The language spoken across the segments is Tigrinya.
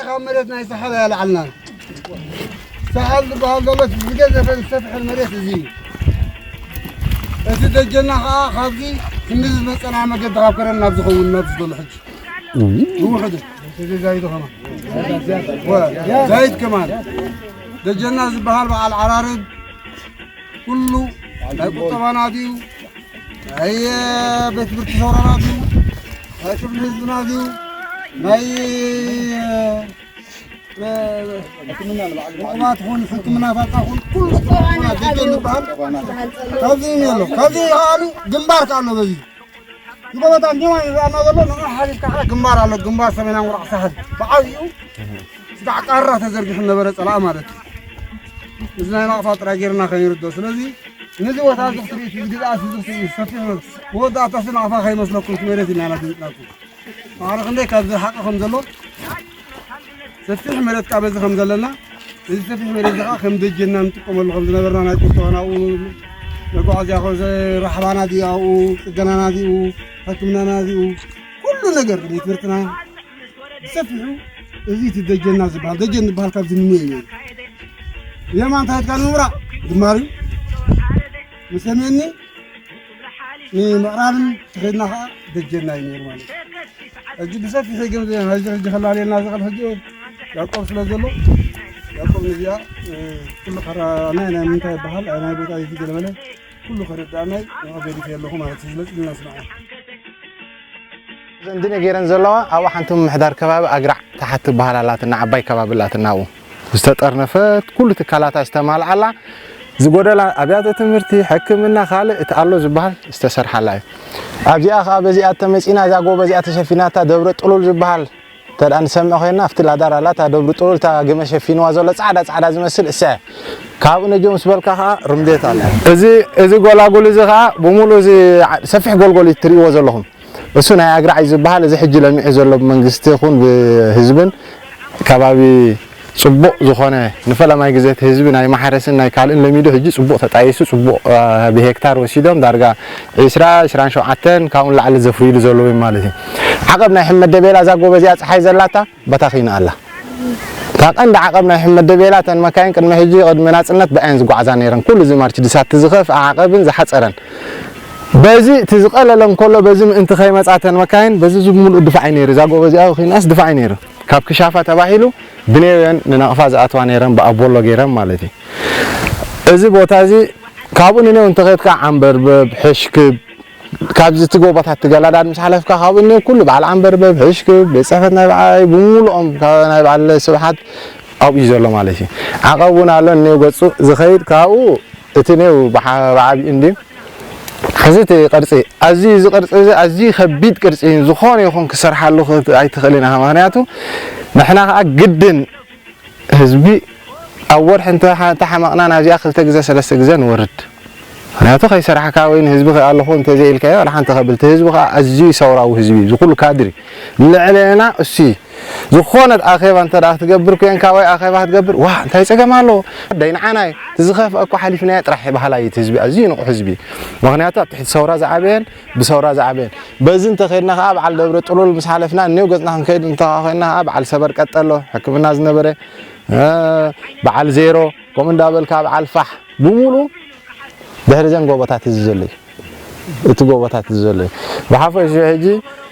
ካብ መሬት ናይ ሳሕል ኣየልዓልናን። ሳሕል ዝበሃል ዘሎ እቲ ዝገዘፈን ዝሰፍሐን መሬት እዚ እዩ። እቲ ደጀና ኸዓ ካብዚ ክንዲ ዝመፀና መገዲ ካብ ከረን ናብ ዝኸውን ናብ ዝደሎ ሕጂ። ብውሕዱ። እዚ ዛይዱ ከማን። ወ-፣ ዛይድ ከማን። ደጀና ዝበሃል በዓል ዓራርብ ኩሉ ናይ ቁጠባና ድዩ? ናይ ቤት ትምህርቲ ሰውራና ድዩ? ናይ ክፍሊ ህዝብና ድዩ? ናይ፣ እ፣ ዕቑባት ኹን ሕክምና ፋጣ ኹን ኩሉ ቁጠባና ደጀን ይበሃል። ካብዚ እዩ ኣሎ። ካብዚ ከኣሉ ግንባር ከኣሎ በዚ ንጎቦታት ዲማ ይረኣና ዘሎ ንዑ ሓሊፍካ ከዓ ግንባር ኣሎ። ግንባር ሰሜናዊ ምብራቕ ሳሕል ብዓብዩ ስጋዕ ቃራ ተዘርጊሑ ነበረ ጸላኢ ማለት እዩ። እዚ ናይ ናቕፋ ጥራይ ጌርና ከይርዶ። ስለዚ ነዚ ቦታ እዚ ክትርኢ፣ እዚ ግዝኣት እዚ ክትርኢ፣ ሰፊሕ መ-፣ መወዳእታሲ ናቕፋ ከይመስለኩም እቲ መሬት ኢና ኢና ዝመጽናኩም። ማዕረ ክንደይ ካብ ዝረሓቐ ከም ዘሎ ሰፊሕ መሬት ከዓ በዚ ከም ዘለና፣ እዚ ሰፊሕ መሬት እዚ ከዓ ከም ደጀና ንጥቀመሉ ከም ዝነበርና ናይ ቁጠባና ኣብኡ፣ መጓዓዝያ ኮ-፣ ራሕባና ድዩ ኣብኡ፣ ጽገናና ድዩ፣ ሕክምናና ድዩ፣ ኩሉ ነገር ቤት ትምህርትና ብሰፊሑ እዚ እቲ ደጀና ዝበሃል፣ ደጀን ዝበሃል ካብዚ ንንየ እዩ። የማን ታሕትካ ንምብራቕ ግንባር እዩ። ንሰሜንኒ ንምዕራብን ተኸድና ከዓ ደጀና እዩ ነይሩ ማለት እዩ። ሕጂ ብሰፊሑ ግን ናይዚ ሕጂ ከላልየና ዝኽእል ሕጂ ያዕቆብ ስለ ዘሎ፣ ያዕቆብ ነዚኣ፣ እ፣ ኩሉ ከረዳእናይ ናይ ምንታይ ይበሃል፣ ኣይ ናይ ቦታ እዩ ገለ በለ፣ ኩሉ ከረዳእናይ ንዑ ገዲፈ ኣለኹ ማለት እዩ። ስለዚ ኢልና ስምዓ። እዘን ድነ ገይረን ዘለዋ ኣብኡ ሓንቲ ምምሕዳር ከባቢ ኣግራዕ ታሓት ትበሃል ኣላትና፣ ዓባይ ከባቢ ኣላትና ኣብኡ። ዝተጠርነፈት ኩሉ ትካላታ ዝተማልኣላ፣ ዝጎደላ ኣብያተ ትምህርቲ፣ ሕክምና፣ ካልእ እቲ ኣሎ ዝበሃል ዝተሰርሓላ እዩ። ኣብዚኣ ኸዓ በዚኣ ተመጺና፣ እዛ ጎቦ እዚኣ ተሸፊናታ ደብረ ጥሉል ዝበሃል እንተ ደኣ ንሰምዕ ኮይንና፣ ኣብቲ ላዳር ኣላ፣ እታ ደብረ ጥሉል፣ እታ ግመ ሸፊንዋ ዘሎ ጻዕዳ ጻዕዳ ዝመስል እሳ እያ። ካብኡ ነጆ ምስ በልካ ኸዓ ሩምቤት ኣላ። እዚ፣ እዚ ጎላጉል እዚ ኸዓ ብምሉእ እዚ ዓ-፣ ሰፊሕ ጎልጎል እዩ እትርእይዎ ዘለኹም። እሱ ናይ ኣግራዕ እዩ ዝበሃል። እዚ ሕጂ ለሚዑ ዘሎ ብመንግስቲ ይኹን ብህዝብን ከባቢ ጽቡቕ ዝኾነ ንፈለማይ ግዜ እቲ ህዝቢ ናይ ማሕረስን ናይ ካልእን ለሚዱ ሕጂ ጽቡቕ ተጣይሱ ጽቡቕ፣ አ፣ ብሄክታር ወሲዶም ዳርጋ ዒስራ፣ ዒስራን ሸውዓተን ካብኡ ንላዕሊ ዘፍርይሉ ዘለዉ እዮም ማለት እዩ። ዓቐብ ናይ ሕመድ ደቤላ እዛ ጎቦ እዚኣ ጸሓይ ዘላታ በታ ኺና ኣላ። እታ ቀንዲ ዓቐብ ናይ ሕመድ ደቤላ እተን መካይን ቅድሚ ሕጂ ቅድሚ ናጽነት ብኣየን ዝጓዓዛ ነይረን። ኩሉ እዚ ማርች ድሳት ዝኸፍአ ዓቐብን ዝሓጸረን። በዚ እቲ ዝቐለለ እንከሎ በዚ ምእንቲ ከይመጻ እተን መካይን በዚ ዝሙሉእ ድፋዕ እዩ ነይሩ። እዛ ጎቦ እዚኣ ኺናስ ድፋዕ እዩ ነይሩ። ካብ ክሻፋ ተባሂሉ ብኔወን ንናቕፋ ዝኣትዋ ነይረን ብኣቦሎ ገይረን ማለት እዩ። እዚ ቦታ እዚ ካብኡ ንኔው እንተኸድካ ዓንበርበብ፣ ሕሽክብ፣ ካብዚ እቲ ጎቦታት ትገላዳድ ምስ ሓለፍካ ካብኡ እኒኦ ኩሉ በዓል ዓንበርበብ፣ ሕሽክብ፣ ቤት ጽሕፈት ናይ በዓይ ብምሉኦም ካብ ናይ በዓል ስብሓት ኣብኡ እዩ ዘሎ ማለት እዩ። ዓቐብ እውን ኣሎ እኒኦ ገጹ ዝኸይድ ካብኡ እቲ ኔው ብዓ-፣ ብዓቢኡ እንድዩ። ሕዚ እቲ ቅርጺ ኣዝዩ እዚ ቅርጺ እዚ ኣዝዩ ከቢድ ቅርጺ እዩ። ዝኾነ ይኹን ክሰርሓሉ ክት-፣ ኣይትኽእልን ኢኻ። ምኽንያቱ ንሕና ከኣ ግድን ህዝቢ ኣብ ወርሒ እንተ ሓ-፣ እንተ ሓመቕና ናብዚኣ ክልተ ግዜ ሰለስተ ግዜ ንወርድ። ምኽንያቱ ከይሰራሕካ ወይ ንህዝቢ ከኣ ኣለኹ እንተ ዘይኢልካዮ ዋላ ሓንቲ ከብል። እቲ ህዝቢ ከኣ ኣዝዩ ሰውራዊ ህዝቢ እዩ። እዚ ኩሉ ካድሪ ልዕሌና እሱ እዩ። ዝኾነት ኣኼባ እንተ ደኣ ክትገብር ኮንካ ወይ ኣኼባ ክትገብር፣ "ዋ፣ እንታይ ጸገም ኣለዎ? ደይ ንዓና እዩ። እቲ ዝኸፍአ እኮ ሓሊፍናዮ ጥራሕ" በሃላይ እዩ እቲ ህዝቢ። ኣዝዩ ንቑሕ ህዝቢ እዩ። ምኽንያቱ ኣብ ትሕቲ ሰውራ ዝዓበየን ብሰውራ ዝዓበየን። በዚ እንተኸድና ከኣ በዓል ደብረ ጥሉል ምስ ሓለፍና እኔው ገጽና ክንከይድ እንተ ኸድና ከኣ በዓል ሰበር ቀጠሎ ሕክምና ዝነበረ፣ እ፣ በዓል ዜሮ፣ ከምኡ እንዳበልካ በዓል ፋሕ ብምሉኡ ድሕሪ ዘን ጎቦታት እዚ ዘሎ እዩ። እቲ ጎቦታት እዚ ዘሎ እዩ። ብሓፈሽኡ ሕጂ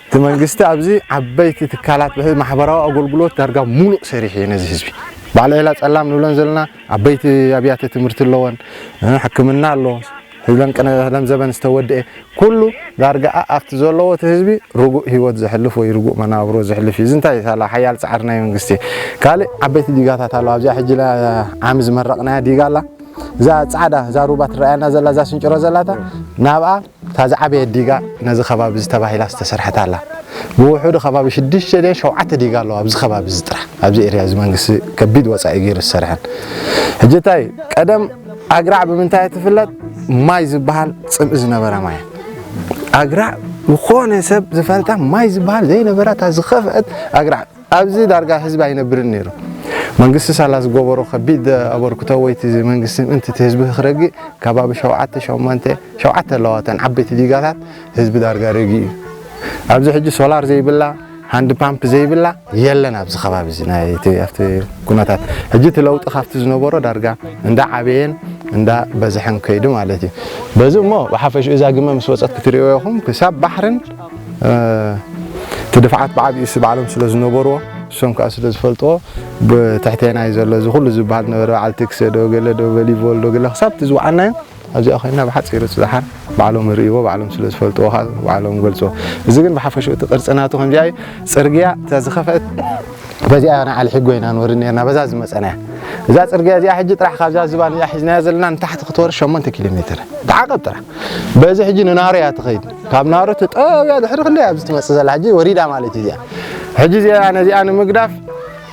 እቲ መንግስቲ ኣብዚ ዓበይቲ ትካላት ብሕ-፣ ማሕበራዊ ኣገልግሎት ዳርጋ ሙሉእ ሰሪሑ እዩ ነዚ ህዝቢ። በዓል ዒላ ጸላም ንብለን ዘለና ዓበይቲ ኣብያተ ትምህርቲ ኣለወን፣ እ፣ ሕክምና ኣሎ፣ ህብለን ቀነ-፣ ህለም ዘበን ዝተወደኤ ኩሉ ዳርጋ ኣብቲ ዘለዎ እቲ ህዝቢ ርጉእ ህይወት ዘሕልፍ ወይ ርጉእ መናብሮ ዘሕልፍ እዩ። እዚ እንታይ እዩ ሳላ ሓያል ጻዕሪ ናይ መንግስቲ። ካልእ ዓበይቲ ዲጋታት ኣለዋ። ኣብዚኣ ሕጂ ላ-፣ ዓሚ ዝመረቕናያ ዲጋ ኣላ። እዛ ጻዕዳ፣ እዛ ሩባ ትረኣየና ዘላ፣ እዛ ስንጭሮ ዘላታ፣ ናብኣ እታ ዝዓበየት ዲጋ ነዚ ከባቢ እዚ ተባሂላ ዝተሰርሐት ኣላ። ብውሑዱ ከባቢ ሽዱሽተ ድየን ሸውዓተ ዲጋ ኣለዋ ኣብዚ ከባቢ እዚ ጥራሕ። ኣብዚ ኤርያ እዚ መንግስቲ ከቢድ ወጻኢ ገይሩ ዝሰርሐን። ሕጂ እንታይ፣ ቀደም ኣግራዕ ብምንታይ እያ ትፍለጥ? ማይ ዝበሃል ጽምኢ ዝነበራ ማይ እያ። ኣግራዕ ዝኾነ ሰብ ዝፈልጣ ማይ ዝበሃል ዘይነበራ እታ ዝኸፍአት ኣግራዕ። ኣብዚ ዳርጋ ህዝቢ ኣይነብርን ነይሩ። መንግስቲ ሳላ ዝገበሮ ከቢድ ኣበርክቶ ወይ እቲ መንግስቲ ምእንቲ እቲ ህዝቢ ክረግእ ከባቢ ሸውዓተ፣ ሸሞንተ፣ ሸውዓተ ኣለዋ እተን ዓበይቲ ዲጋታት ህዝቢ ዳርጋ ረጊኡ እዩ። ኣብዚ ሕጂ ሶላር ዘይብላ ሃንድ ፓምፕ ዘይብላ የለን ኣብዚ ከባቢ እዚ ናይ እቲ ኣብቲ ኩነታት። ሕጂ እቲ ለውጢ ካብቲ ዝነበሮ ዳርጋ እንዳ ዓበየን እንዳ በዝሐን ከይዱ ማለት እዩ። በዚ እሞ ብሓፈሽኡ እዛ ግመ ምስ ወፀት ክትርእዮ ኢኹም ክሳብ ባሕርን እቲ ድፍዓት ብዓቢኡ እሱ ባዕሎም ስለ ዝነበርዎ እሶም ከዓ ስለ ዝፈልጥዎ ብትሕቴና እዩ ዘሎ እዚ ኩሉ ዝበሃል ነበረ በዓል ትክሰ ዶ ገለ ዶ ቨሊቮል ዶ ገለ ክሳብ እቲ ዝወዓናዮ ኣብዚኣ ኮይና ብሓፂሩ ፅድሓር ባዕሎም ርእይዎ ባዕሎም ስለ ዝፈልጥዎ ከዓ ባዕሎም ገልፅዎ። እዚ ግን ብሓፈሽኡ እቲ ቅርፂ ናቱ ከምዚኣ እዩ። ፅርግያ እታ ዝኸፍአት በዚኣ ንዓሊ ሕጎ ኢና ንወርድ ነርና በዛ ዝመፀናያ እዛ ፅርግያ እዚኣ ሕጂ ጥራሕ ካብዛ ዝባን እዚኣ ሒዝናያ ዘለና ንታሕቲ ክትወርድ ሸሞንተ ኪሎ ሜትር ተዓቐብ ጥራሕ በዚ ሕጂ ንናሮ እያ ትኸይድ ካብ ናሮ ትጠብያ ድሕሪ ክንደይ ኣብዚ ትመፅእ ዘላ ሕጂ ወሪዳ ማለት እዩ እዚኣ ሕጂ እዚኣ ነዚኣ ንምግዳፍ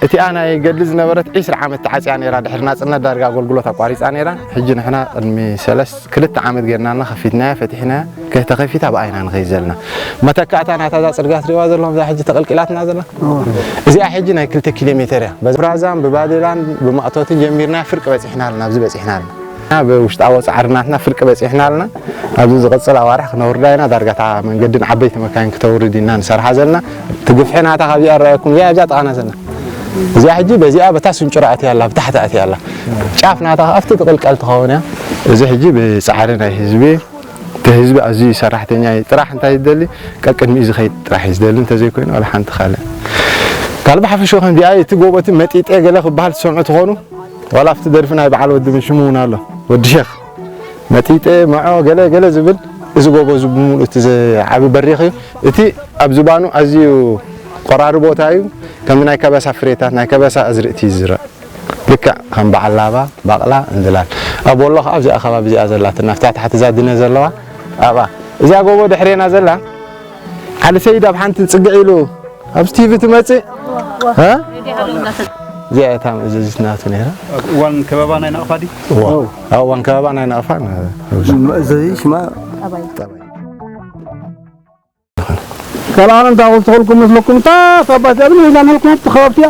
እቲኣ ናይ ገድሊ ዝነበረት ዒስራ ዓመት ተዓፅያ ነይራ ድሕሪ ናፅነት ዳርጋ ኣገልግሎት ኣቋሪፃ ነይራ ሕጂ ንሕና ቅድሚ ሰለስ ክልተ ዓመት ጌርናልና ከፊትናያ ፈቲሕናያ ከይተኸፊታ ብኣይና ንኸይድ ዘለና መተካእታ ናታ እዛ ፅርግያ ትሪእዋ ዘለኹም እዛ ሕጂ ተቐልቂላትና ዘላ እዚኣ ሕጂ ናይ ክልተ ኪሎ ሜትር እያ ብራዛን ብባዴላን ብማእቶትን ጀሚርና ፍርቂ በፂሕና ኣለና ኣብዚ በፂሕና ኣለና ብውሽጣዊ ፃዕሪ ናትና ፍርቂ በፂሕና ኣለና ኣብዚ ዝቕፅል ኣዋርሕ ክነውርዳ ኢና ዳርጋታ መንገድን ዓበይቲ መካይን ክተውርድ ኢና ንሰርሓ ዘለና ትግፍሒ ናታ ካብዚኣ ረኣኩም እዚኣ ኣብዛ ጥቓና ዘላ እዚኣ ሕጂ በዚኣ በታ ስንጭሮ ኣትያ ኣላ ብታሕቲ ኣትያ ኣላ ጫፍ ናታ ኣብቲ ትቕልቀል ትኸውን እያ እዚ ሕጂ ብፃዕሪ ናይ ህዝቢ እቲ ህዝቢ ኣዝዩ ሰራሕተኛ እዩ ጥራሕ እንታይ ዝደሊ ቀቅድሚኡ ዝኸይድ ጥራሕ እዩ ዝደሊ እንተዘይኮይኑ ዋላ ሓንቲ ካልእ ካልእ ብሓፈሽኡ ከምዚኣ እቲ ጎቦ እቲ መጢጤ ገለ ክበሃል ትሰምዑ ትኾኑ ዋላ ኣብቲ ደርፊ ናይ በዓል ወዲ ምሽሙ እውን ኣሎ ወዲ ሸኽ መጢጠ መዖ ገለ ገለ ዝብል እዚ ጎቦ እዚ ብምሉእ እቲ ዓቢ በሪኽ እዩ እቲ ኣብ ዝባኑ ኣዝዩ ቆራሪ ቦታ እዩ ከም ናይ ከበሳ ፍሬታት ናይ ከበሳ ኣዝርእቲ ይዝረእ ልክዕ ከም በዓል ላባ ባቕላ እንዝላል ኣብ ወሎ ከዓ ኣብዚኣ ከባቢ እዚኣ ዘላትና ኣብታ ታሕቲ እዛ ድነ ዘለዋ ኣብኣ እዚኣ ጎቦ ድሕሬና ዘላ ዓሊ ሰይድ ኣብ ሓንቲ ፅግዕ ኢሉ ኣብዚ ቲቪ ትመጽእ እ እዚኣ እታ መእዘዚት ናቱ ነይራ ኣብ እዋን ከበባ ናይ ናቕፋ ድዩ እዋ ኣብ እዋን ከበባ ናይ ናቕፋ መእዘዚ ሽማ ጠባይ ካልኣን እንታይ ክልትኸልኩም መስለኩም እታ ሳባት እያ ግን ሒዛ መልኩም ኣብቲ ከባብቲ እያ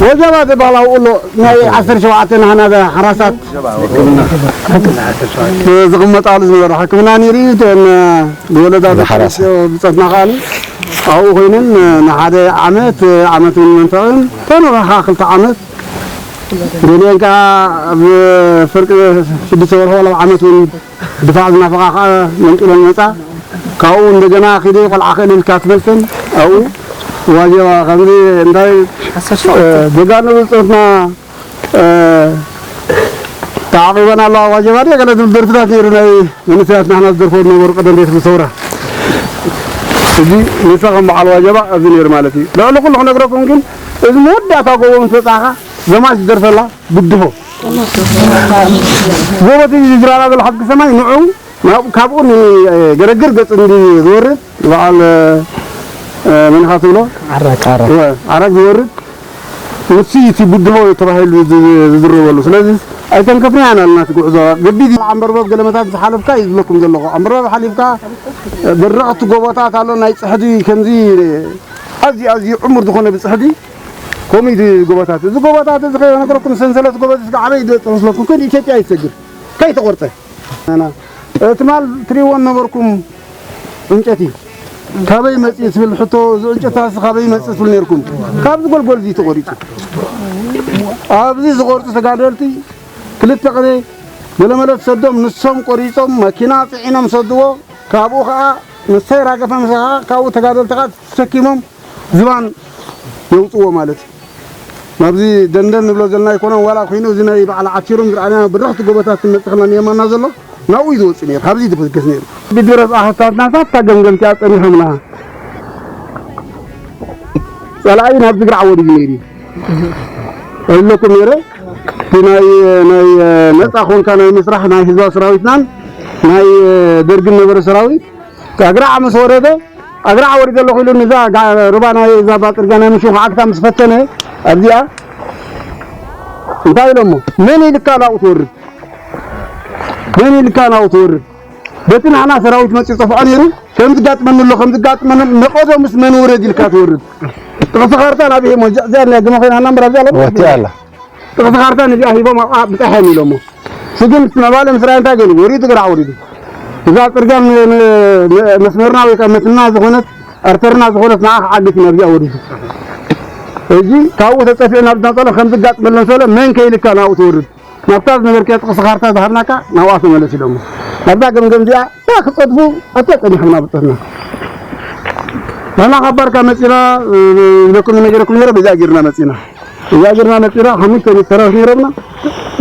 ወጀባ ዝበሃል ኣብኡ ኣሎ ናይ ዓሰርተ ሸውዓተ ናህና ሓራሳት ዝቕመጣሉ ዝነበረ ሕክምና ነይሩ እዩ እተን ዝወለዳ ደቂ ሓራስ። ኣንስትዮ ብፀትና ከዓኒ ኣብኡ ኮይነን ንሓደ ዓመት ዓመት እውን መንፈቕን ተነባኻ ክልተ ዓመት ገሊአን ከዓ ኣብ ፍርቂ ሽዱሽተ ወርሒ ዋላ ኣብ ዓመት እውን ድፋዕ ዝናፈቓ ከዓ መንጢለን መፃ ካብኡ እንደገና ኪደ ቆልዓ ክእል ኢልካ ትመልሰን ኣብኡ ዋጀባ ከምዚ እንታይ ደጋኑ ብፆትና ተዓቂበን ኣለዋ ዋጀባ ድየ ገለ ዝብል ደርፍታት ነይሩ ናይ መንእሰያት ናሕና ዝደርፎ ዝነበሩ ቀደም ቤት ሰውራ እዚ ንሳ ከም በዓል ዋጀባ ኣብዚ ነይሩ ማለት እዩ ልዕሊ ኩሉ ክነግረኩም ግን እዚ መወዳእታ ጎቦ ምስ በፃኻ ዘማች ዝደርፈላ ብድሆ ጎቦ እቲ ዝዝራራ ዘሎ ሓድጊ ሰማይ ንዑ ካብኡ ንገረግር ገፅ እንዲ ዝወርድ በዓል መንኻ ትብሎ ዓራግ ዝወርድ ንሱ እቲ ብድሆ ተባሂሉ ዝዝረበሉ ስለዚ ኣይተንከፍናያን ኣለና እቲ ጉዕዞ ገቢድ ዓንበርበብ ገለመታት ዝሓለፍካ እዩ ዝብለኩም ዘለኹ ዓንበርበብ ሓሊፍካ በረቕቲ ጎቦታት ኣሎ ናይ ፅሕዲ ከምዚ ኣዝዩ ኣዝዩ ዕሙር ዝኾነ ብፅሕዲ ከምኡ እዩ ጎቦታት እዚ ጎቦታት እዚ ከይነገረኩም ሰንሰለት ጎቦ ዝስጋ ዓበይ ዝበፅሑ ስለኩም ከይዱ ኢትዮጵያ ይሰግር ከይተቆርፀ ትማል ትሪእዎ ነበርኩም ዕንጨቲ ካበይ መፅኡ ትብል ሕቶ እዚ ዕንጨታስ ካበይ መፅእ ትብል ነርኩም ካብዚ ጎልጎል እዚ ተቆሪፁ ኣብዚ ዝቆርፁ ተጋደልቲ ክልተ ቅነ ገለመለ ተሰዶም ንሶም ቆሪፆም መኪና ፅዒኖም ሰድዎ ካብኡ ከዓ ምሳይ ራገፈ ምሳኻ ካብኡ ተጋደልቲ ከዓ ተሰኪሞም ዝባን የውፅዎ ማለት እዩ ናብዚ ደንደን ንብሎ ዘለና ኣይኮነን ዋላ ኮይኑ እዚ ናይ በዓል ዓቲሮም ዝረኣና ብረኽቲ ጎቦታት ትመፅኽና የማና ዘሎ ናብኡ እዩ ዝወፅእ ነይሩ ካብዚ ዝብገስ ነይሩ ብድረት ኣኸታትና ሳታ ገምገምቲኣ ፀኒሖምና ፀላኢ ናብዚ ግራ ዓወድ እዩ ነይሩ ኣለኩም ነይረ ናይ ናይ ነፃ ኮንካ ናይ ምስራሕ ናይ ህዝባዊ ሰራዊትናን ናይ ደርግን ነበረ ሰራዊት ኣግራዕ ምስ ወረደ ኣግራዕ ወሪደ ኣለኹ ኢሉ ንዛ ሩባ ናይ ዛባ ፅርግያ ናይ ምሹ ክዓግታ ምስ ፈተነ ኣብዚኣ እንታይ ኢሎሞ መን ኢልካ ናብኡ ትወርድ መን ኢልካ ናብኡ ትወርድ በቲ ናህና ሰራዊት መፅኡ ፀፍዖ ነይሩ ከም ዝጋጥመኒ ኣሎ ከም ዝጋጥመኒ መቐዶ ምስ መን ውረድ ኢልካ ትወርድ ጥቕሲ ካርታ ናብ ይሄ ሞጃ እዚኣ ናይ ግመ ኮይና ሃና ምራብ ዛለ ወቲ ኣላ ጥቕሲ ካርታ ነዚኣ ሂቦም ኣብኣ ብፀሐም ኢሎሞ ስግን ምባለ ምስራይ እንታይ ገሉ ወሪዱ ግራዕ ወሪዱ እዛ ፅርግያ መስመርና ወይ ከዓ መስና ዝኾነት ኣርተርና ዝኾነት ንዓ ክዓግት ናብዚኣ ወሪዱ። ሕጂ ካብኡ ተጠፊዑ ናብ ዝመጸሎ ከም ዝጋጥመለን ሰለ መን ከይልካ ናብኡ ትወርድ። ናብታ ዝነበርካዮ ጥቕሲ ካርታ ዝሃብናካ ናብኣ ተመለስ ኢሎሞ። ናብዛ ገምገም እዚኣ እታ ክጸድፉ ኣታ ጸኒሖም ናብ ብጾትና። ንሕና ካብ ባርካ መጺና፣ እ፣ ኢለኩም ነጊረኩም ነይረ፣ በዚኣ ጌርና መጺና። በዚኣ ጌርና መጺና፣ ሓሙሽተ ሚእቲ ሰራዊት ነይሮምና።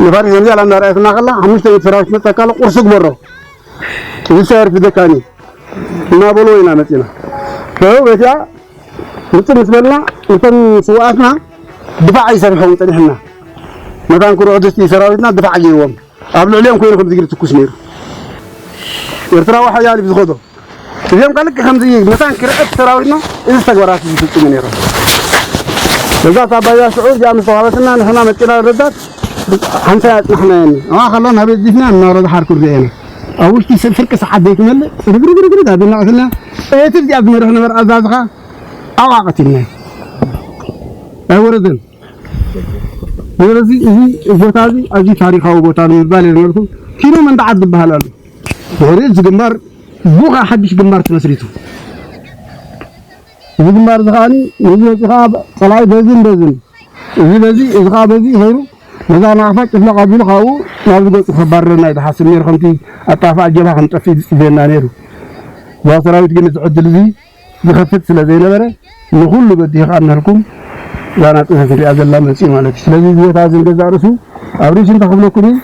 ነፋሪት ከምዚኣ ኢላ እንዳርኣየትና ከላ፣ ሓሙሽተ ሚእቲ ሰራዊት መጸካ ኣሎ፣ ቁርሲ ግበሮ። እዚ ሰራዊት ዝደካኒ እናበሉ ኢና መጺና። ሰው በዚኣ ምጽእ ምስ በልና፣ እቶም ስውኣትና ድፋዕ ኣይሰሪሖም ጸኒሕና። መታን ክርዑ ድስቲ ሰራዊትና ድፋዕ ገይርዎም። ኣብ ልዕሊኦም ኮይኑ ከምዚ ገይሩ ትኩስ ነይሩ። ኤርትራዊ ሓያል እዩ ዝኸዶ። እዚኦም ከኣ ልክዕ ከምዚ መታን ክርዕት ሰራዊትና እዚ ተግባራት እዩ ዝፍጽሙ ነይሮም። በዛ ሳባያ ሽዑ እዚኣ ምስ ተዋበትና ንሕና መጺና ረዳት ሓንሳእ ኣጽናሕናየን። ኣብኣ ከላ ናብ ገዲፍና እናወረደ ሓርኩር ርአየና። ኣብ ውሽጢ ሰብ ፍርቂ ሰዓት ዘይትመልእ ርግርግርግርግ ኣቢልና ቀቲልና። እቲ እዚኣ ዝመርሕ ነበረ ኣዛዚ ኸኣ ኣብኣ ቀቲልናዮ። ኣይወረደን። ስለዚ እዚ ቦታ እዚ ኣዝዩ ታሪኻዊ ቦታ ንምባል እየ ዝመርኩ። ኪኖ መንደዓት ዝበሃል ኣሎ። ድሕሪ እዚ ግንባር ብኡ ኸዓ ሓድሽ ግንባር ተመስሪቱ። እዚ ግንባር እዚ ኸዓኒ ነዚ ወፂኡ ኸዓ ፀላኢ በዝን በዝን፣ እዚ በዚ፣ እዚ ኸዓ በዚ ኸይሩ ነዛ ናቕፋ ጭፍለቕ ኣቢሉ ካብኡ ናብዚ ገፁ ከባርረና እዩ ዝሓስብ ነይሩ። ከምቲ ኣጣፋ ጀብሃ ክንጠፍእ እዩ ዝፅበየና ነይሩ። እዛ ሰራዊት ግን እዚ ዕድል እዚ ዝኸፍት ስለ ዘይነበረ ንኹሉ በዲህ ከኣ እናልኩም እዛ ናጽነት ንሪኣ ዘላ መጽኡ ማለት እዩ። ስለዚ እዚ ቦታ እዚ ንገዛእ ርእሱ ኣብ ርእሱ እንታይ ክብለኩም እዩ?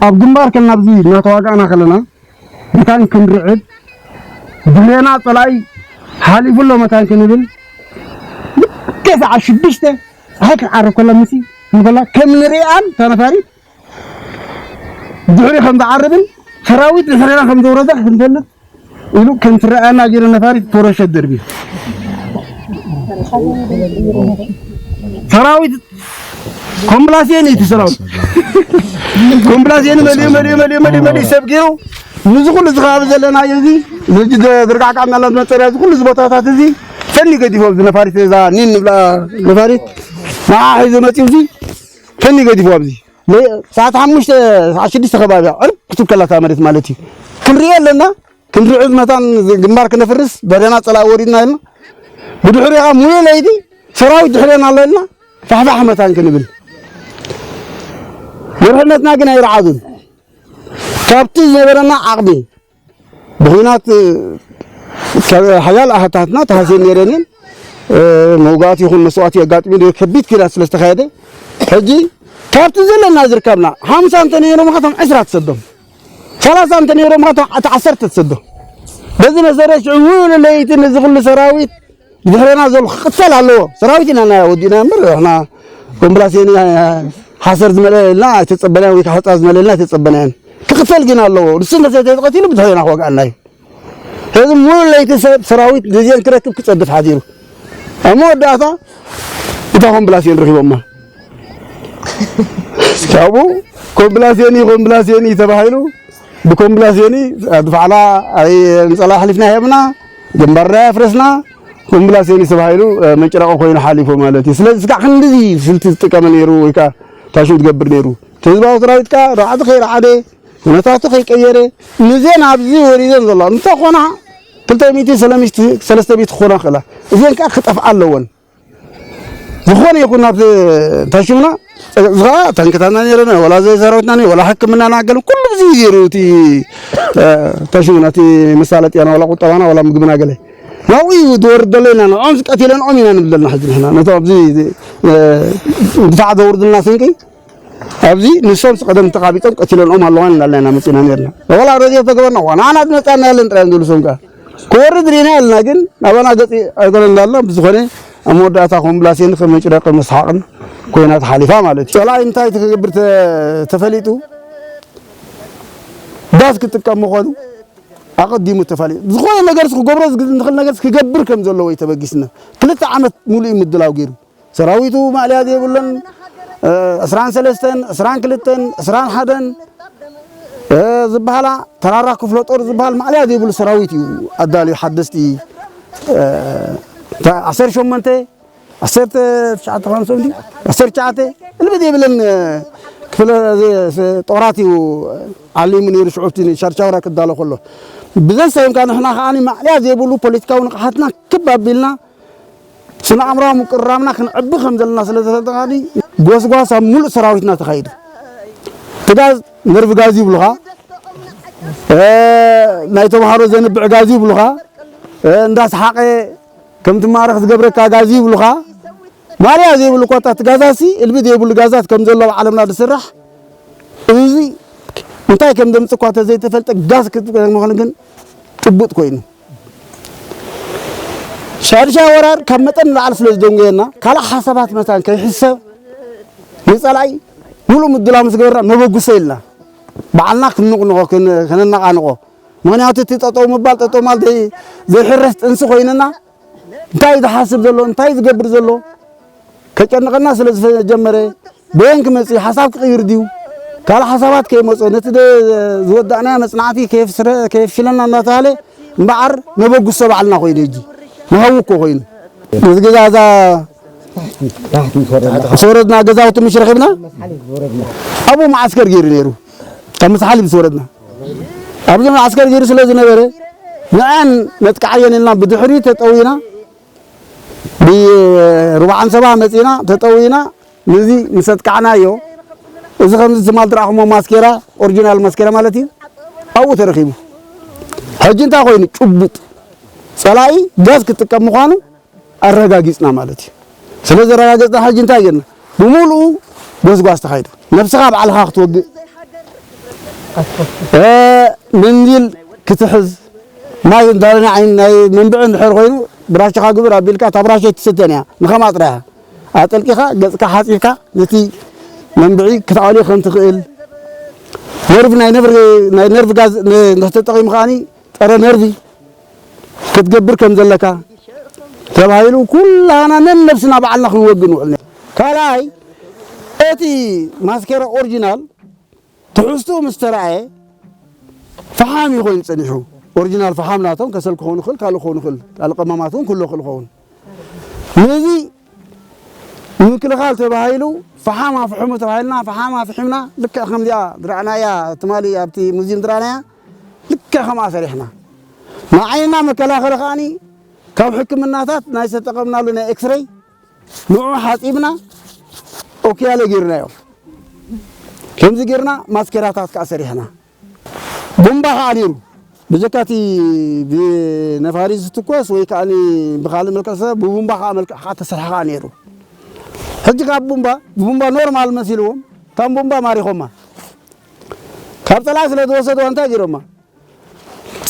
ኣብ ግንባር ከለና ኣብዚ እናተዋጋእና ከለና መታን ክንርዕድ ድሕሬና ጸላኢ ሓሊፉ ኣሎ መታን ክንብል ልክዕ ሰዓት ሽዱሽተ ፀሓይ ክትዓርብ ከላ ምሲ እንከላ ከም ንሪኣን እታ ነፋሪት ድሕሪ ከም ዝዓርብን ሰራዊት ድሕሬና ከም ዘውረደ ክንፈልጥ ኢሉ ከም ትረኣየና ገይሩ ነፋሪት ፖሮሸት ደርቢዩ። ሰራዊት ኮምብላሴን እዩ እቲ ሰራዊት። ኮምብላሴን መሊኡ፣ መሊኡ፣ መሊኡ፣ መሊኡ፣ መሊኡ ሰብ ገይሩ። ንዚ ኩሉ እዚ ከባቢ ዘለናዮ እዚ፣ እዚ ድ-፣ ድርጋዕጋዕ እናበላ ዝመፀ እዚ ኩሉ እዚ ቦታታት እዚ ፈኒ ገዲፎ ኣብዚ ነፋሪት እዛ ኒን ንብላ ነፋሪት ንዓ ሒዙ መፂኡ እዚ ፈኒ ገዲፎ ኣብዚ። ለ-፣ ሰዓት ሓሙሽተ፣ ሰዓት ሽዱሽተ ከባቢ ዕርብ ክትብል ከላ እታ መሬት ማለት እዩ። ክንሪኦ ኣለና። ክንድዕዝ መታን ግንባር ክነፍርስ ደደና ጸላኢ ወሪድና ኢልና ብድሕሪኻ ሙሉእ ለይቲ ሰራዊት ድሕሬና ኣሎ ኢልና ፋሕፋሕ መታን ክንብል መርሕነትና ግን ኣይረዓዱን። ካብቲ ዝነበረና ዓቕሚ ብኹናት ካብ ሓያል ኣሃታትና ተሃስየን ነይረን እየን። መውጋእቲ ይኹን መስዋእቲ የጋጥም እዩ። ከቢድ ኪዳት ስለ ዝተኻየደ ሕጂ ካብቲ ዘለና ዝርከብና ሓምሳ እንተ ነይሮም ኸቶም ዕስራ ትሰዶም። ሰላሳ እንተ ነይሮም ኸቶም ዓሰርተ ትሰዶ። በዚ መሰረት ሽዑ ሙሉ ለይቲ ነዚ ኩሉ ሰራዊት ብድሕሬና ዘሎ ክቕተል ኣለዎ። ሰራዊት ኢና ናይ ወዲእና እምበር ንሕና ኮምብላሴኒ ሓሰር ዝመልአ ኢልና ኣይተጸበናን ወይ ከዓ ሑጻ ዝመልአ ኢልና ኣይተጸበናን። ክቕተል ግን ኣለዎ። ንሱ እንተ ዘይተቐቲሉ ብድሕሬና ክወግኣና እዩ። ሕዚ ሙሉ ለይቲ ሰብ ሰራዊት ግዜን ክረክብ ክጸድፍ ሓዲሩ። ኣብ መወዳእታ እታ ኮምብላሴን ረኺቦማ። ካብኡ ኮምብላሴኒ፣ ኮምብላሴኒ ተባሂሉ ብኮምብላሴኒ ድፋዕላ ኣይ ንጸላ ኣሕሊፍና ሄብና፣ ግንባርና ኣፍረስና፣ ኮምብላሴኒ ተባሂሉ፣ እ፣ መንጭራቆ ኮይኑ ሓሊፉ ማለት እዩ። ስለዚ እስካዕ ክንድዚ ስልቲ ዝጥቀመ ነይሩ ወይ ከዓ ታሽም ዝገብር ነይሩ። እቲ ህዝባዊ ሰራዊት ከዓ ራዕዲ ከይረዓደ፣ ኩነታቱ ከይቀየረ፣ ንዜን ኣብዚ ወሪደን ዘለዋ እንተኾና ክልተ ሚእቲ፣ ሰለስተ ሚእቲ ክኾና ክእላ። እዚአን ከዓ ክጠፍኣ ኣለወን። ዝኾነ ይኹን ናብቲ ታሽምና፣ እዚ ኸዓ ታንክታትና ነይረን፣ ወላ ዘይ ሰራዊትና ነይሩ፣ ወላ ሕክምናና ገለ ኩሉ ብዚ እዩ ነይሩ። እቲ፣ እ፣ ታሽምና፣ እቲ መሳለጥያና፣ ወላ ቁጠባና፣ ወላ ምግብና ገለ። ናብኡ እዩ ዝወርድ ዘሎ ኢና፣ ንዕኦም ቀቲለንኦም ኢና ንብል ዘለና ሕጂ ንሕና። ነቶም ኣብዚ፣ እ፣ ድፋዕ ዘውርድልና ስንቂ፣ ኣብዚ ንሶም ቀደም ተቓቢጾም ቀቲለንኦም ኣለዋን እናልና ኢና መጺእና ነይርና። ወላ ረድዮ ተገበርና፣ ዋና ኣና ዝመጻና የለን ጥራይ እዮም ዝብሉ ሶም ከኣ። ክወርድ ርኢና የለና፣ ግን ናባና ገጺ ኣይኮነን እንዳልና፣ ብዝኾነ ኣብ መወዳእታ ኮምብላሴን ከም መጭረቂ መስሓቕን ኮይና ተሓሊፋ ማለት እዩ። ጸላኢ እንታይ ክገብር ተ-፣ ተፈሊጡ፣ ዳስ ክጥቀም ምዃኑ ኣቐዲሙ ተፈሊጡ። ዝኾነ ነገርስ ክገብሮ ዝግ-፣ ዝኽእል ነገርስ ክገብር ከም ዘለዎ እዩ ተበጊስና። ክልተ ዓመት ሙሉእ እዩ ምድላው ገይሩ። ሰራዊቱ ማእለያ ዘይብለን፣ እ፣ ዕስራን ሰለስተን፣ ዕስራን ክልተን፣ ዕስራን ሓደን፣ እ፣ ዝበሃላ ተራራ ክፍለ ጦር ዝበሃል ማእለያ ዘይብሉ ሰራዊት እዩ ኣዳልዩ። ሓደስቲ፣ እ፣ ተ-፣ ዓሰርተ ሸሞንተ፣ ዓሰርተ ትሽዓተ ኻንሶም ድዩ? ዓሰርተ ትሽዓተ፣ እልቢ ዘይብለን፣ እ፣ ክፍለ፣ እ፣ ጦራት እዩ ዓሊሙ ነይሩ ሽዑ ኣብቲ ሻርሻውራ ክዳሎ ከሎ። ብዘሰይምካ ንሕና ከዓኒ ማዕልያ ዘይብሉ ፖለቲካዊ ንቕሓትና ክብ ኣቢልና ስነ ኣእምራዊ ምቅርራብና ክንዕቢ ከም ዘለና ስለ ዝፈልጠ ከዓኒ ጎስጓስ ኣብ ሙሉእ ሰራዊትና ተኻይዱ። እቲ ጋዝ ነርቭ ጋዝ ይብሉኻ፣ እ፣ ናይ ተምሃሮ ዘንብዕ ጋዝ ይብሉኻ፣ እ፣ እንዳስሓቐ ከም ትማረኽ ዝገብረካ ጋዝ ይብሉኻ። ማርያ ዘይብሉ እኳ እታ ጋዛሲ እልቢ ዘይብሉ ጋዛት ከም ዘሎ ኣብ ዓለምና ዝስራሕ እዚ እንታይ ከም ዘምጽእ እኳ ተዘይተፈልጠ ጋዝ ክትጥቀም ምዃኑ ግን ጭቡጥ ኮይኑ። ሻድሻይ ወራር ካብ መጠን ንላዕሊ ስለ ዝደንጎየና ካልእ ሓሳባት መታን ከይሕሰብ ንጸላኢ ሙሉእ ምድላው ምስ ገበርና መበጉሰ ኢልና ባዕልና ክንንቕንቖ፣ ክን-፣ ከነነቓንቖ። ምኽንያቱ እቲ ጠጠው ምባል፣ ጠጠው ምባል ዘይ-፣ ዘይሕረስ ጥንሲ ኮይንና እንታይ ዝሓስብ ዘሎ፣ እንታይ ዝገብር ዘሎ ከጨንቐና ስለ ዝጀመረ በየን ክመጽእ ሓሳብ ክቕይር ድዩ? ካልእ ሓሳባት ከይመጾ ነቲ ደ-፣ ዝወዳእናዮ መጽናዕቲ ከየፍስረ-፣ ከየፍሽለና እናተባሃለ እምበዓር መበጉሶ ባዕልና ኮይኑ ሕጂ ንሃዊ እኮ ኮይኑ ነዚ ገዛ እዛ ምስ ወረድና ገዛውቲ ምሽ ረኺብና ኣብኡ መዓስከር ገይሩ ነይሩ። ካብ መስሓሊ ምስ ወረድና ኣብዚ መዓስከር ገይሩ ስለ ዝነበረ ንዐን ነጥቃዓየን ኢልና ብድሕሪ ተጠዊና ብርባዓን ሰባ መጺና ተጠዊና ነዚ ምስ ኣጥቃዕናዮ እዚ ከምዚ ትማል ትረኣኹሞ ማስኬራ ኦሪጂናል ማስኬራ ማለት እዩ ኣብኡ ተረኺቡ። ሕጂ እንታይ ኮይኑ ጭቡጥ ጸላኢ ጋዝ ክጥቀም ምዃኑ ኣረጋጊጽና ማለት እዩ። ስለ ዘረጋገጽና ሕጂ እንታይ ጌርና? ብምሉኡ ጎስጓስ ተኻይዱ። ነብስኻ ባዕልኻ ክትወግእ፣ እ፣ መንዲል ክትሕዝ፣ ማይ እንዳበለ ዓይኒ ናይ መንብዒ እንድሕር ኮይኑ ብራሽኻ ግብር ኣቢልካ እታ ብራሽ ኣይትስተን እያ፣ ንኸምኣ ጥራይ እያ። ኣጠልቂኻ ገጽካ ሓጺብካ ነቲ መንብዒ ክትኣልዮ ከም ትኽእል፣ ነርቭ ናይ ነርቭ፣ ናይ ነርቭ ጋዝ ን-፣ ንኽትጠቒም ከኣኒ ጸረ ነርቪ ክትገብር ከም ዘለካ ተባሂሉ ኩላና ነንነብስና ባዕልና ክንወግእ ንውዕል ነይሩ። ካልኣይ እቲ ማስኬራ ኦሪጂናል ትሕዝትኡ ምስ ተረኣየ ፈሓም እዩ ኮይኑ ጸኒሑ። ኦሪጂናል ፈሓም ናቶም ከሰል ክኸውን ይኽእል፣ ካልእ ክኸውን ይኽእል፣ ካልእ ቀመማት እውን ክህልዎ ይኽእል ይኸውን። ነዚ ንምክልኻል ተባሂሉ ፈሓም ኣፍሕሙ ተባሂልና ፈሓም ኣፍሒምና ልክዕ ከምዚኣ ዝረኣናያ ትማሊ ኣብቲ ሙዚየም ዝረኣናያ ልክዕ ከምኣ ሰሪሕና። ንዓይንና መከላኸሊ ከኣኒ ካብ ሕክምናታት ናይ ዝተጠቐምናሉ ናይ ኤክስሬይ ንዑ ሓጺብና ኦክያለ ጌርናዮ። ከምዚ ጌርና ማስኬራታት ከኣ ሰሪሕና። ቡምባ ከኣ ነይሩ። ብጀካቲ ብነፋሪት ዝትኮስ ወይ ከኣ ብኻልእ መልክዕ ሰብ ብቡምባ ከኣ መልክዕ ከኣ ተሰርሐ ከኣ ነይሩ። ሕጂ ካብ ቡምባ፣ ብቡምባ ኖርማል መሲልዎም፣ ካብ ቡምባ ማሪኾማ። ካብ ጸላኢ ስለ ዝወሰድዋ እንታይ ገይሮማ?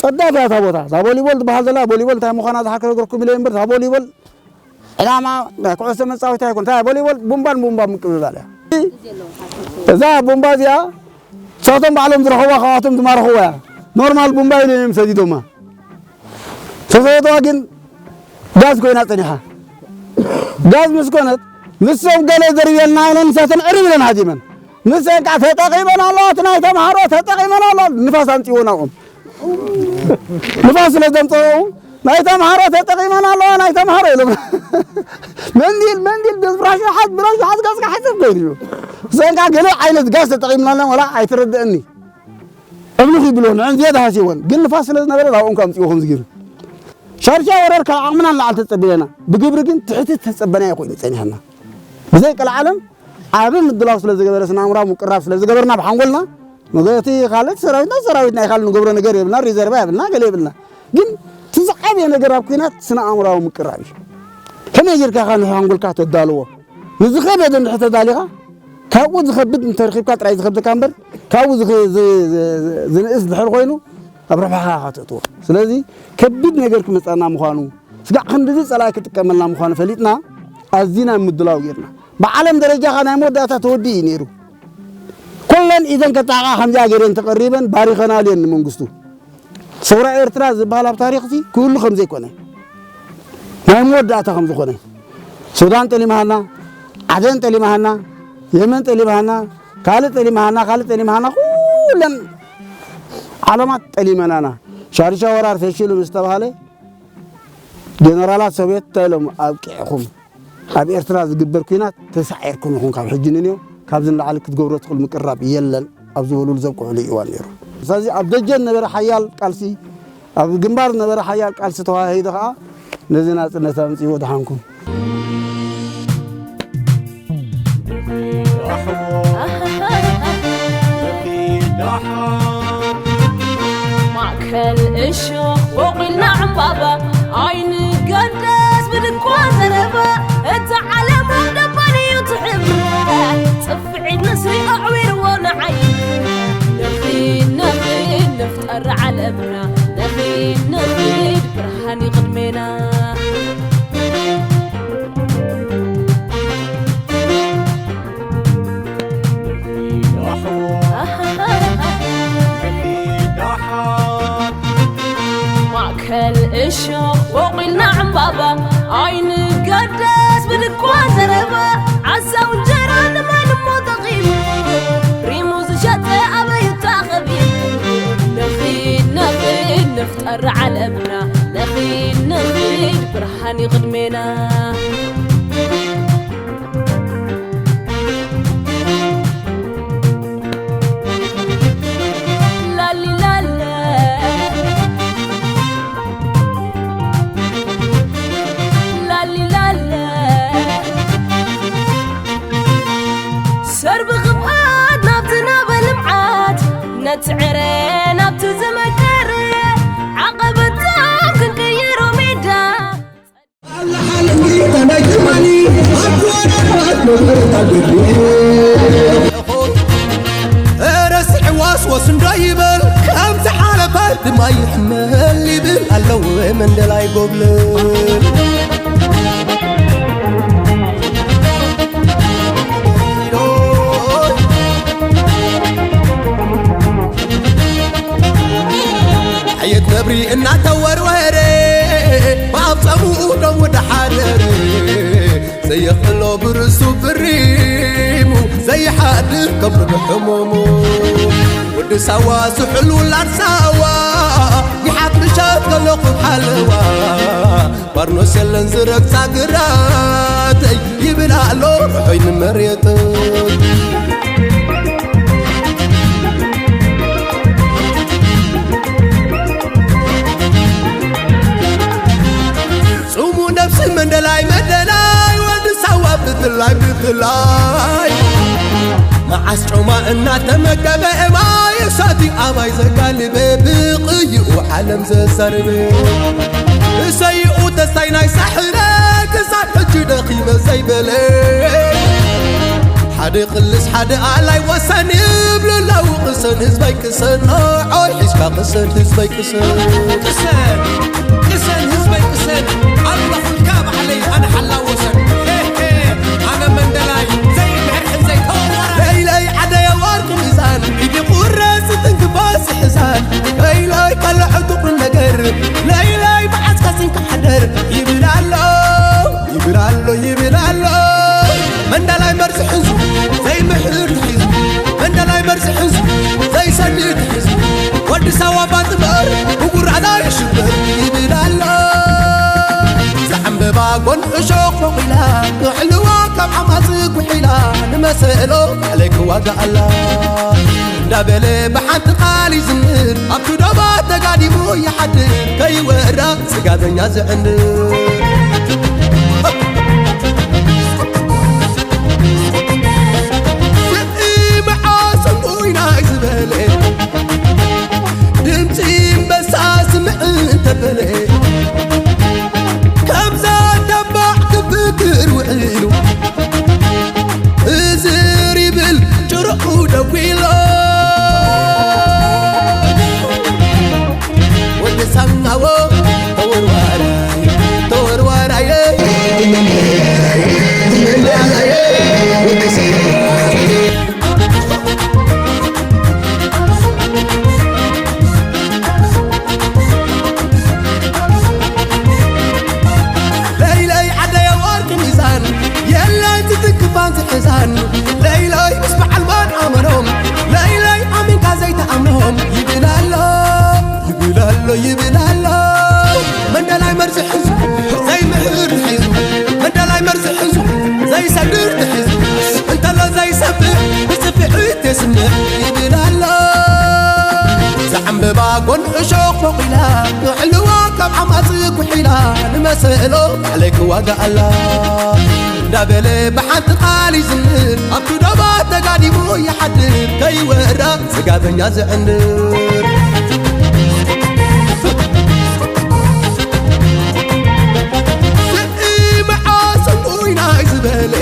ጸዳፍ እያ እታ ቦታ። እዛ ቮሊቦል ትበሃል ዘላ፣ ቮሊቦል እንታይ ምዃና ዝሓከ ነገርኩም ኢለ እምበር፣ እታ ቮሊቦል ዕላማ ናይ ኩዕሶ መጻወቲ ኣይኮን። እንታይ ቮሊቦል ቡምባን ቡምባን ምቅብባል እያ። እዛ ቡምባ እዚኣ ንሳቶም ባዕሎም ዝረኸብዋ፣ ካብኣቶም ዝማረኽዋ እያ። ኖርማል ቡምባ ኢሎም እዮም ሰዲዶማ። ተሰወጥዋ ግን ጋዝ ኮይና ጸኒሓ። ጋዝ ምስ ኮነት፣ ንሶም ገለ ዘርብየልና ኢለን ንሳተን ዕርብ ኢለን ሃዲመን። ንሰን ከኣ ተጠቒመን ኣለዋ፣ እቲ ናይ ተምሃሮ ተጠቒመን ኣለዋ። ንፋስ ኣምጺእዎ ናብኦም። ንፋስ ስለ ዘምጸኡ፣ ናይ ተምሃሮ ተጠቒመን ኣለዋ፣ ናይ ተምሃሮ ኢሎም። መንዲል፣ መንዲል፣ ብራሽ ሓዝ፣ ብራሽ ሓዝ፣ ጋዝካ ሓጽብ ኮይኑ እዩ። ንሰን ከኣ ገለ ዓይነት ጋዝ ተጠቒምና ኣለና፣ ወላ ኣይተረድአኒ። እምልኽ ይብሎ፣ ንዕን ዝያዳ ሃስይወን። ግን ንፋስ ስለ ዝነበረ ናብኦም ከኣ ኣምጺእዎ ከምዚ ገይሩ። ሻድሻይ ወራር ካብ ዓቕምና ንላዕሊ ተጸቢለና። ብግብሪ ግን ትሕቲ ዝተጸበናዮ ኮይኑ ጸኒሕና። ብዘይ ቀልዓለም ዓቢ ምድላው ስለ ዝገበረ፣ ስነ ኣእምራዊ ምቅራብ ስለ ዝገበርና ብሓንጎልና፣ እቲ ካልእ ሰራዊትና ሰራዊትና እዩ፣ ካልእ ንገብሮ ነገር የብልና፣ ሪዘርቫ የብልና፣ ገለ የብልና። ግን እቲ ዝዓበየ ነገር ኣብ ኲናት ስነ ኣእምራዊ ምቅራብ እዩ። ከመይ ጌርካ ኢኻ ንሓንጎልካ ተዳልዎ? ንዝኸበደ እንድሕር ተዳሊኻ፣ ካብኡ ዝኸብድ እንተረኺብካ ጥራይ ዝኸብደካ እምበር፣ ካብኡ ዝኸ-፣ ዝ-፣ ዝ-፣ ዝንእስ ድሕር ኮይኑ፣ ኣብ ረብሓኻ ኢኻ ተእትዎ። ስለዚ ከቢድ ነገር ክመጸና ምዃኑ፣ ስጋዕ ክንድዚ ጸላኢ ክጥቀመልና ምዃኑ ፈሊጥና፣ ኣዚና ምድላው ጌርና። ብዓለም ደረጃ ኸኣ ናይ መወዳእታ ተወዲኡ እዩ ነይሩ። ኩለን ኢዘን ከጣቕዓ ከምዚኣ ገይረን ተቐሪበን ባሪኸናሉ እየን ንመንግስቱ። ሰውራ ኤርትራ ዝበሃል ኣብ ታሪኽሲ ክህሉ ከም ዘይኮነ፣ ናይ መወዳእታ ከም ዝኾነ፣ ሱዳን ጠሊማሃና፣ ዓደን ጠሊማሃና፣ የመን ጠሊማሃና፣ ካልእ ጠሊማሃና፣ ካልእ ጠሊማሃና፣ ኩለን ዓለማት ጠሊመናና። ሻድሻይ ወራር ፈሺሉ ምስ ተባሃለ፣ ጀነራላት ሶቭየት እንታይ ኢሎም? ኣብቂዕኹም፣ ኣብ ኤርትራ ዝግበር ኲናት ተሳዒርኩም ኢኹም፣ ካብ ሕጂ ንንዮ ካብዚ ንላዕሊ ክትገብሮ ትኽእል ምቅርራብ የለን ኣብ ዝበሉሉ ዘብቅዑሉ እዋን ነይሩ። ስለዚ ኣብ ደጀን ነበረ ሓያል ቃልሲ፣ ኣብ ግንባር ዝነበረ ሓያል ቃልሲ ተዋሂዱ ኸዓ ነዚ ናጽነት ኣምጺእዎ። ደሓንኩም። ማእከል እሾኽ ቦቒልና ዕምባባ ኣይንገደስ ብድንኳ ዘረባ እታ ዓለም ደባን እዩ ትሕብረ ጽፍዒት ንስሪ ኣዕዊርዎ ንዓይ ንኺድ ንኺድ ንፍጠር ዓለምና ንኺድ ንኺድ ብርሃን እዩ ቅድሜና ማእከል እሾኽ ቦቒልና ዕምባባ ኣይንገደስ ብድኳ ዘረባ ዓሳው እንጀራ ንማን እሞ ጠቒሙ ሪሙ ዝሸጠ ኣበይ እታ ኸቢሩ ንኺድ ንኺድ ንፍጠር ዓለምና ንኺድ ንኺድ ብርሃን ይቕድሜና ሰርቢ ክብኣት ናብቲ ናበ ልምዓት ነቲ ዕረ ናብቲ ዝመከረ ዓቐበታት ክንቅይሮ ሜዳ ረስዕዋስ ወስ እንዶ ይበል ከም ዝሓለፈ ድማ ይሕመል ይብል ኣለዉ መንደላይ ጎብልል ሓየት ነብሪ እናተወርወረ ብኣፍፀሙኡ ደው ደሓደረ ዘየኽእሎ ብርእሱ ብሪሙ ዘይሓድር ከብዱ ብሕሙሙ ወዲ ሳዋ ስሑል ውላድ ሳዋ ይሓት ምሸት ከለኹ ሓለዋ ባርኖስ የለን ዝረግፃ ግራተይ ይብል ኣሎ ርሑይ ንመሬተይ ጽሙ ነብሲ መንደላይ መንደላይ ወዲ ሳዋ ብፍላይ ብፍላይ መዓስ ጮማ እናተመገበ ማይ ሰቲ ኣባይ ዘጋልበ ብቕይኡ ዓለም ዘዛርበ እሰይኡ ተስታይ ናይ ሳሕረ ክሳብ ሕጂ ደኺመ ዘይበለ ሓደ ቅልስ ሓደ ኣላይ ወሰን ይብሉ ኣለዉ ቅሰን ህዝበይ ቅሰን ኦይ ሒዝካ ቅሰን ህዝበይ ቅሰን ቅሰን ቅሰን ህዝበይ ቅሰን ኣለኹልካ ባዕለይ ኣነ ሓላው ወሰን ሄሄ ኣነ መንደላይ ዘይምሕርሕን ዘይተወወራ ለይለይ ዓደየ ወርቂ ሚዛን ኢዲ ቁረስ ትንክፋስ ሕዛን ለይለይ ከልዐ ጥቁር ነገር ለይለይ ብዓስካ ስንካ ሓደር ይብል ኣሎ ይብል ኣሎ ይብል ኣሎ መንደላይ መርዚ ሕንዙ ዘይምሕር ትሒዙ መንደላይ መርዚ ሕንዙ ዘይሰድድ ትሒዙ ወዲ ሳዋ ባንትበር ብጉራዳ ይሽብር ይብል ኣሎ ዘዕምበባ ጎን እሾኽ ፎቒላ ክሕልዋ ካብ ዓማፅ ጉሒላ ንመሰሎ ዓለይ ክዋጋ ኣላ እንዳበለ ብሓንቲ ቃል ይዝምር ኣብቲ ዶባት ተጋዲሙ ይሓድር ከይወራ ስጋበኛ ዝዕንድር ፍቕሪ መዓስ እንጉይናይ ዝበለ ድምፂ እምበሳ ስምዕ እንተበለ ከምዛ ተባዕ ክፍክር ውዒሉ እዝር ይብል ጭርሑ ደዊሎ ወዲ ሳናዎ ተወርዋራይ ተወርዋራየ ለይለይ ዓደየ ወርቂ ሚዛን የለን ዝትንክፋን ዝሕዛን ለይለይ ምስ በዓል ማን ኣመኖም ለይለይ ኣሚንካ ዘይተኣምኖም ይብል ኣሎ ይብል ኣሎ ይብል ኣሎ መንደላይ መርዚ ሕዙ ዘይምሕር ሒዙ መንደላይ መርዚ ሕዙ ዘይሰግር ትሒዙ እንተሎ ዘይሰብር ብፅፍዒት የስምዕ ይብል ኣሎ ዘዕምበባ ጎን እሾኽ ቁሒላ ንዕልዋ ካብ ዓማፅ ኩሒላ ንመሰሎ ባዕለይ ክዋጋኣላ እንዳበለ ብሓንቲ ቃል ይዝምር ኣብቲ ደባ ተጋዲሙ ይሓድር ከይወራ ስጋበኛ ዘዕንድር ስዒ መዓስ እንጉይናይ ዝበለ